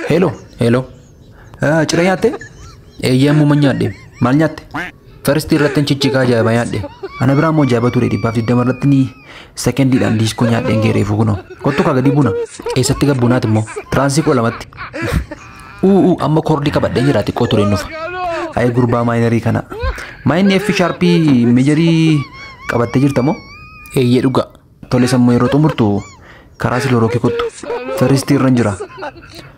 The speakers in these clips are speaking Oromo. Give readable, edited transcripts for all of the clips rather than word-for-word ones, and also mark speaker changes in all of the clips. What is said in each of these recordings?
Speaker 1: Hello, hello. Ciree nyaatte? Eeyyee, ammuma nyaadhe. Maal nyaatte? First irratti cicciqaa ajaa'ibaa nyaadhe. Ana biraa immoo ajaa'iba ture, 120 irratti ni sekendiidhaan diiskoo nyaadheen geereefu kunoo. Kottu kaa gadi buna. Eessatti gabbuunaati immoo? Tiraansii koo lamatti. Uu, amma koordii qabadheen jira, xiqqoo tureen dhufa. Ayi gurbaa minorii kana. Maayinni F sharpii majorii qabattee jirta moo? Eeyyee, dhugaa. Tole, sammuu yeroo xumurtu karaa silorookii kottu. Firstii irra jira.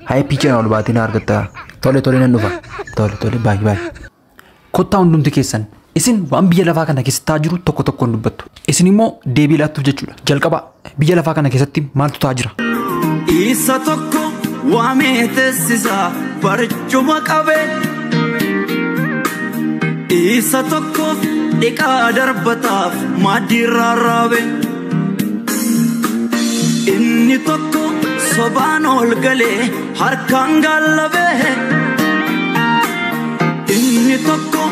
Speaker 1: Haayipii cinaa ol baatee na argatta. Tole tole, nan dhufa. Tole tole, baay'ee baay'ee. Kottaa hundumti keessan, isin waan biyya lafaa kana keessa ta'aa jiru tokko tokkoon dubbattu. Isin immoo deebii laattuuf jechuudha. Jalqaba, biyya lafaa kana keessatti maaltu ta'aa jira?
Speaker 2: Isa tokko waamee teessisa barcuma qabee. Isa tokkoof dhiqaa darbataaf maaddii rarraabe. Inni tokko sobaan ol galee harkaan gaallabee. Inni tokko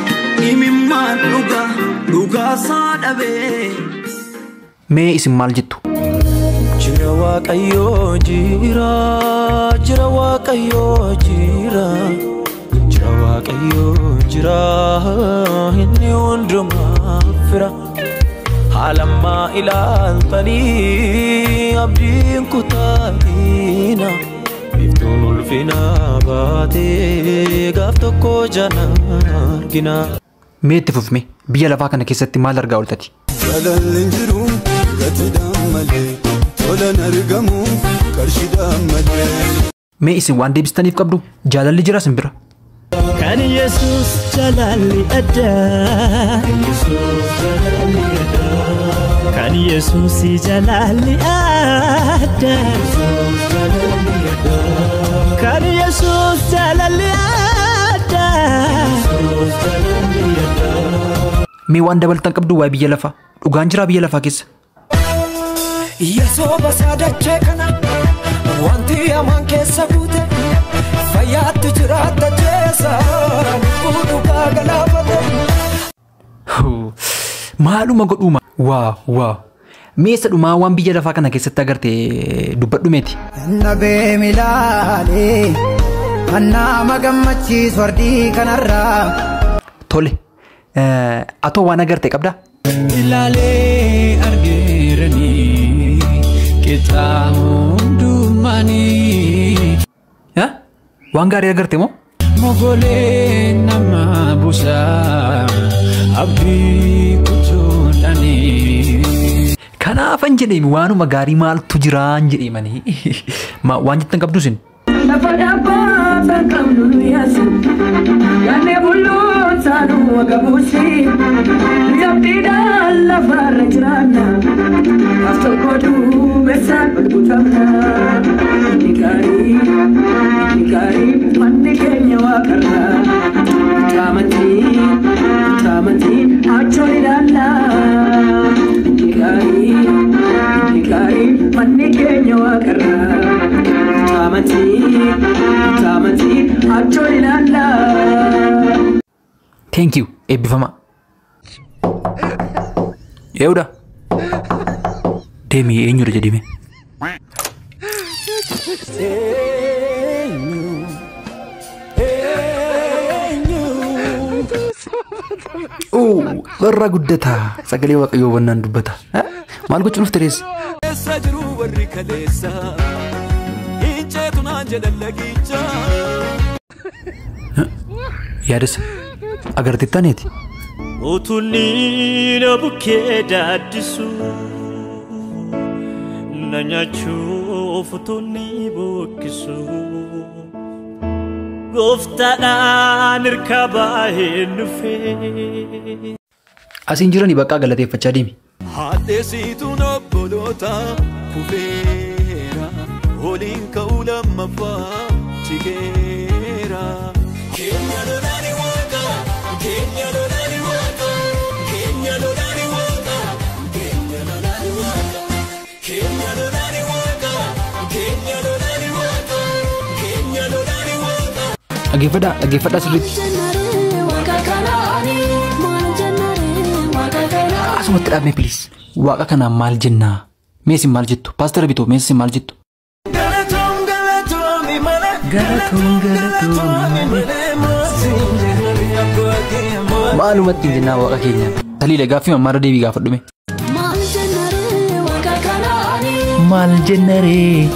Speaker 2: imimmaan dhugaa dhugaasaa dhabee.
Speaker 1: Mee isin maal jettu?
Speaker 3: Jira Waaqayyoo, jira, jira Waaqayyoo, jira, jira Waaqayyoo, jira, inni hundumaa fira. Haalammaa ilaaltanii abdiin kutaatina. Biiftuun ulfina baatee gaaf tokko jana argina.
Speaker 1: Mee itti fufme, biyya lafaa kana keessatti maal argaa ooltati?
Speaker 4: Jaalalli hin jiru gatiidhaan malee, tolan argamu qarshiidhaan malee.
Speaker 1: Mee isin waan deebistaniif qabdu? Jaalalli jira isin bira?
Speaker 5: Kan Yesuus jaalalli addaa. Kan Yesuus jaalalli addaa. Kan Yesuus jaalalli addaa.
Speaker 1: Mee waan dabaltan qabdu waa'ee biyya lafaa? Dhugaan jiraa biyya lafaa keessa?
Speaker 6: Yesoo basaadachee kana wanti hamaan keessa guute, fayyaatti jiraatta jeessa lubbuu dhugaa galaafate.
Speaker 1: Maaluma godhuuma? Waa waa. Mee isa dhumaa waan biyya lafaa kana keessatti agarte dubbadhu meeti.
Speaker 7: Nabee milaalee kan nama gammachiisu ardii kanarraa.
Speaker 1: Tole. Atoo waan agarte qabdaa?
Speaker 3: Ilaalee argeeranii qixaa hundumaanii.
Speaker 1: Waan gaarii agarte moo?
Speaker 3: Mogolee nama buusaa abdii kutuudhaanii.
Speaker 1: Kanaafan jedheemi, waanuma gaarii maaltu jiraan jedheemanii. Waan jettan qabdu isin?
Speaker 8: Lafa dhaabbata qabnu nu yaasa. Yaadne bulloon saanuu agabuusi. Abdiidhaan lafarra jiraanna. Af tokko duumessaan ol butamna. Inni gaarii, inni gaarii, manni keenya waaqarra. Taamantii, taamantii, achoon ilaalla. Inni gaarii, inni gaarii, manni keenya waaqarra. Taamantii, taamantii, achoon ilaalla.
Speaker 1: Thank you. Eebbifama. Eewudha. Deemi, eenyudha jedhime.
Speaker 3: Eenyu? Eenyu?
Speaker 1: Oo, warra guddataa sagalee Waaqayyoo hubannaan dubbata. Maal gochuun dhufte rees?
Speaker 2: Keessa jiru warri kaleessa hinceetu naan jedhan lagicha.
Speaker 1: Yaadasa. Agarteettaneeti.
Speaker 5: Utunni na bukkee daaddisu na nyaachuuf utunni bokkisu, gooftaadhaan hirka baay'een dhufee.
Speaker 1: Asiin jirani baqqaa galateeffachaa deemi.
Speaker 2: Hadheessituun obboloota kufeera, waliin ka'uu lammaffaa cigeera. Keenya lolaani waaqa, keenya lolaani waaqa, keenya lolaani waaqa, keenya lolaani waaqa, keenya lolaani waaqa, keenya lolaani waaqa, keenya lolaani waaqa.
Speaker 1: Dhaggeeffadhaa, dhaggeeffadhaa sirriitti. Asumatti dhaabne, please. Waaqa kanaan maal jennaa? Mee isin maal jettu? Paastara Bitoo, mee isin maal jettu?
Speaker 3: Galatoom, galatoomi mana
Speaker 1: Galatoon galatoon. Maalumatti hin jennaa waaqa keenya. Taliila gaaffii mammaara deebii gaafadhume. Maal jennaree?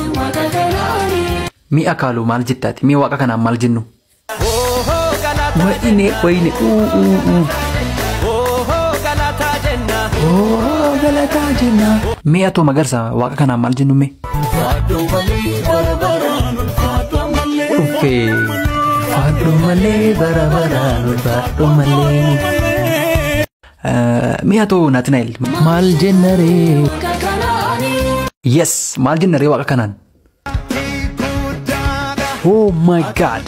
Speaker 1: Mi'a kaaluu maal jettaati? Mi'a waaqa kanaan maal jennu? Wayine wayine uu uu uu. Oo galataa jenna. Mi'a too magarsa waaqa kanaan maal jennu mee? Uffee. Faadhu malee bara baraan ulfaadhu malee. Mi'a too Naatinaa'el maal jennaree? Yes, maal jennaree waaqa kanaan? Oh my God.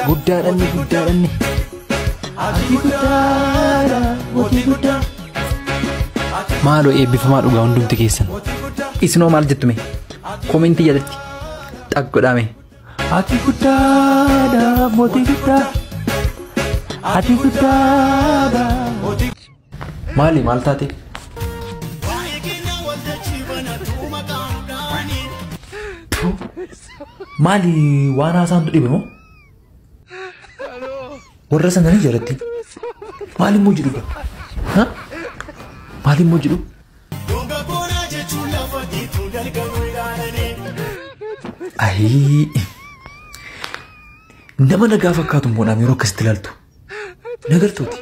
Speaker 1: Guddaadhanne guddaadhanne. Ati guddaadha mootii guddaa. Maaloo eebbifamaa dhugaa hundumti keessan. Isinoo maal jettume? Koomentii jalatti xag godhaame. Ati guddaadha mootii guddaa. Ati guddaadha. Maali maal taate? Maali waan haasaantu dhibe moo? Warra sananii jalatti. Maali immoo jedhu gaa? Maali immoo jedhu? Ayii. Nama nagaa fakkaatu immoo naam yeroo akkasitti ilaaltu. Nagartooti.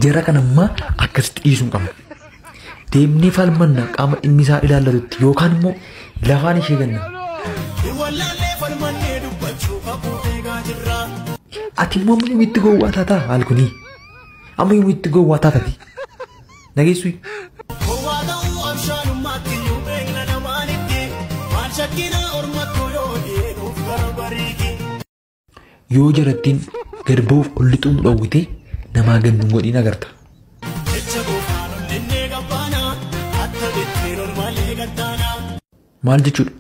Speaker 1: Jara kana ammaa akkasitti dhiisuu hin qabnu. Deemnee falmanna qaama dhimmi isaa ilaallatutti yookaan immoo lafaan ishee ganna. Ati immoo amma yoomitti gowwaa taataa maal kunii? Amma yoomitti gowwaa taatati? Nageessuu? Yoo jarattiin gad ba'uuf ol lixuun dhowwite namaa gannu godhiin agarta. Maal jechuudha?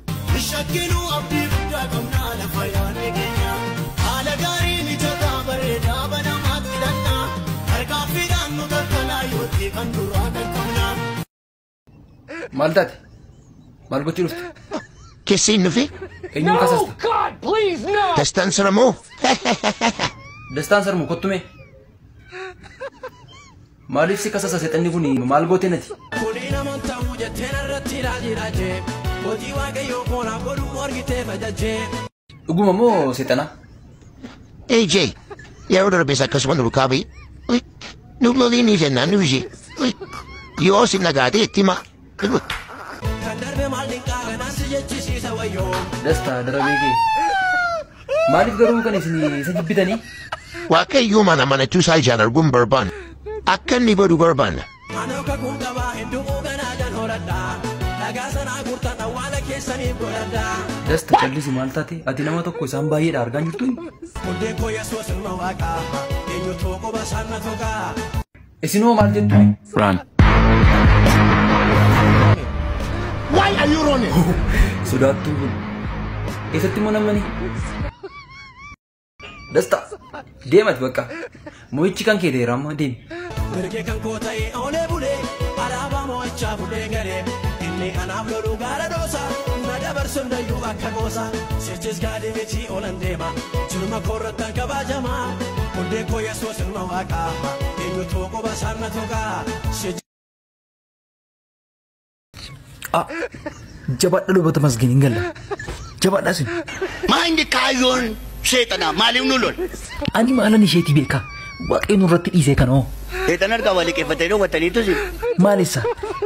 Speaker 1: Maal taate? Maal gochuu dhufte?
Speaker 9: Kessiin dhufe?
Speaker 1: Eenyuun kasasta?
Speaker 9: Dastaan saramoo?
Speaker 1: Dastaan sarmu kottume. Maaliif si kasasa seexanni kun maal gootee nati? Dhuguma moo seexana?
Speaker 9: AJ, yeroo darbes akkasuma nu kaabee. Nu loliin jennaan nu ishee. Yoo si nagaatee itti himaa.
Speaker 1: Dastaa darabee kee. Maaliif garuu kan isin isa jibbitanii?
Speaker 9: Waaqayyoo mana amanachuu isaa ijaan arguun barbaanna. Akka inni godhu barbaanna.
Speaker 1: Dasta callisi maal taate? Ati nama tokko isaan baay'eedha argaa jirtu? Isinoo maal jettu?
Speaker 3: Run.
Speaker 9: Why are you running?
Speaker 1: Sodaattuu kun. Eessatti immoo namni? Dasta deemati bakka. Mo'ichi kan kee ta'eera amma deemi. Jabaadha lubata masgiin hin galla. Jabaadha sin.
Speaker 9: Maanyi kaayyoon seexanaa maaliif nu lol?
Speaker 1: Ani maalan isheetii beekaa? Waaqayyoon irratti dhiisee kan hoo?
Speaker 9: Seexan harkaa walii qeeffatee dhoowwataniitu si.
Speaker 1: Maal isa?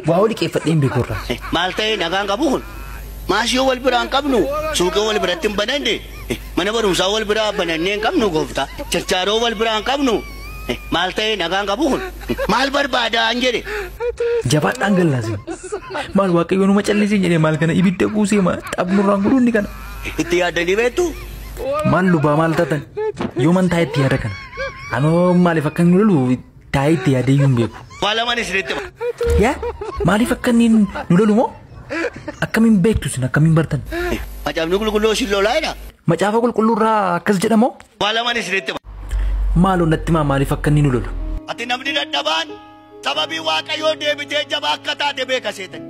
Speaker 1: Waa walii qeeffadhee hin beeku irraa.
Speaker 9: Maal ta'ee nagaan qabu kun? Maasii wal biraa hin qabnu, suuqii wal biratti hin bananne, mana barumsaa wal biraa banannee hin qabnu gooftaa, chirchaaroo wal biraa hin qabnu. Maal ta'ee nagaan qabu kun? Maal barbaadaa hin jedhe?
Speaker 1: Jabaadhaan gallaase. Maal waaqayyoon numa callisee jedhee maal kana ibidda buusee maal xabnurraan godhuun ni kana.
Speaker 9: Itti yaaddanii beektu?
Speaker 1: Maal lubaa maal taatan? Yoo man taa'e itti yaada kana. Anoo maaliif akka inni lolu taa'ee itti yaadee iyyuu hin beeku.
Speaker 9: Waa lamaan isinitti hima.
Speaker 1: Yaa maaliif akka inni nu lolu moo? Akkamiin beektu isin akkamiin bartan?
Speaker 9: Macaafni qulqulluu isin lolaa jedha.
Speaker 1: Macaafa qulqulluurraa akkas jedhamoo?
Speaker 9: Waa lamaan isinitti hima.
Speaker 1: Maaloo natti himaa maaliif akka inni nu lolu?
Speaker 9: Ati namni dadhabaan Sababii Waaqayyoo deebitee jabaa akka taate beeka seetan.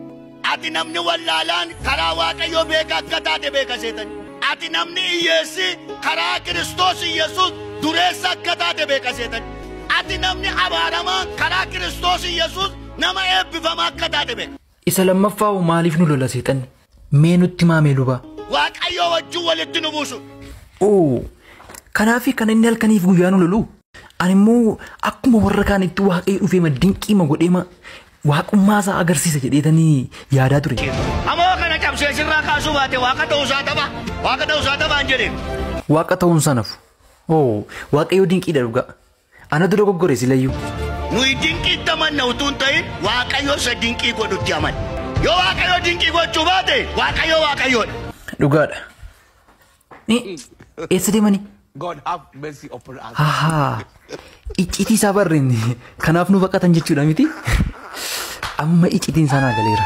Speaker 9: Ati namni wallaalaan karaa Waaqayyoo beeka akka taate beeka seetan. Ati namni hiyyeessi karaa Kiristoos Yesuus dureessa akka taate beeka seetan. Ati namni abaaramaan karaa Kiristoos Yesuus nama eebbifamaa akka taate beeka.
Speaker 1: Isa lammaffaa hoo maaliif nu lola seexanni? Mee nutti maamee lubaa?
Speaker 9: Waaqayyoo wajjin walitti nu buusu.
Speaker 1: Oo, kanaafi kan inni halkaniif guyyaa nu lolu? Ani immoo akkuma warra kaanitti Waaqayyo dhufeema dinqiima godheema waaqummaa isaa agarsiisa jedheetanii yaadaa ture.
Speaker 9: Amoo kana cabsee sirraa kaasuu baate waaqa ta'uusaa tapha. Waaqa ta'uusaa tapha hin jedheen.
Speaker 1: Waaqa ta'uun sanafu. Oo, Waaqayyo dinqiidha dhugaa. Anatu dogoggore silayyuu.
Speaker 9: Nuyi dinqiitti amanna utuu hin ta'in Waaqayyo isa dinqii godhutti amanna. Yoo Waaqayyo dinqii gochuu baate Waaqayyo Waaqayyoodha.
Speaker 1: Dhugaadha. Eessa deemani?
Speaker 10: God have mercy upon us.
Speaker 1: Ahaa. Icciitii isaa barreen kanaaf nu baqatan jechuudha miti. Amma icciitiin isaa naa galeera.